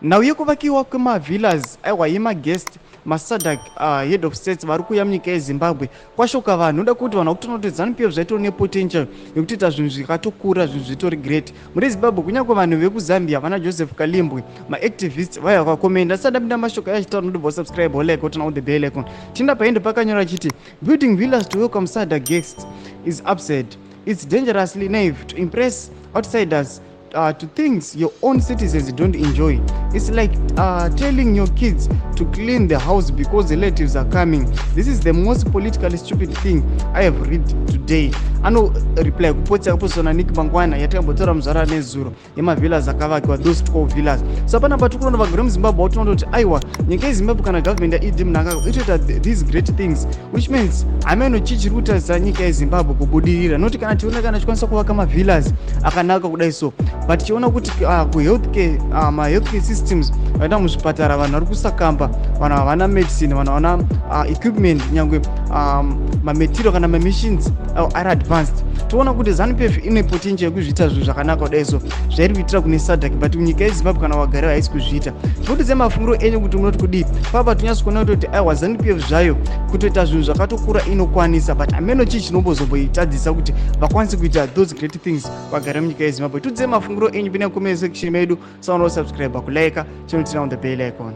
Nhau yekuvakiwa kwemavillas, aiwa, yemaguest maSADC head of states vari kuuya munyika yeZimbabwe kwashoka vanhu. Noda kuti vanhu vakutoona kuti ZANU PF zvaitori nepotential yekutoita zvinhu zvikatokura, zvinhu zvitori great muri Zimbabwe. Kunyange vanhu vekuZambia, vana Joseph Kalimbwe, maactivist vaya vakakomenda. Asati ndapinda mashoko ayachitaura, nodobva usubscribe, like, turn on the bell icon. Tinda paende pakanyora chiti, "Building villas to welcome SADC guests is absurd. It's dangerously naive to impress outsiders to things your own citizens don't enjoy. It's like telling your kids to clean the house because relatives are coming. This is the most politically stupid thing I have read today." Ano reply kupost yakapostwa naNick Mangwana yatakambotaura muzvara nezuro yemavillas akavakiwa, those 12 villas. So panapa tiri kuona vagari muZimbabwe vatoona kuti aiwa, nyika yeZimbabwe kana government yaED Mnangagwa itoita these great things, which means hameno chii chiri kutarisa nyika yeZimbabwe kubudirira. Noti kana tiona kana chikwanisa kuvaka mavillas akanaka kudai so, but tichiona kuti kuhealthcare, mahealthcare systems vaenda muzvipatara, vanhu vari kusakamba, vanhu havana medicine, vanhu havana equipment, nyange mamaterial kana mamachines ari advanced. Toona kuti ZANU PF ine potential yekuzviita zvinhu zvakanaka kudai so zvairi kuitira kune SADC, but nyika yeZimbabwe kana vagari haisi kuzviita. Tinotidzai mafungiro enyu kuti munoti kudii papa. Tonyatso kuona kutoti aiwa, ZANU PF zvayo kutoita zvinhu zvakatokura inokwanisa, but hameno chii chinombozomboitadzisa kuti vakwanise kuita those great things vagari munyika yeZimbabwe. Tiudzei mafungiro enyu pine comment section medu. Saona, subscribe, kulike, chinoturn on the bell icon.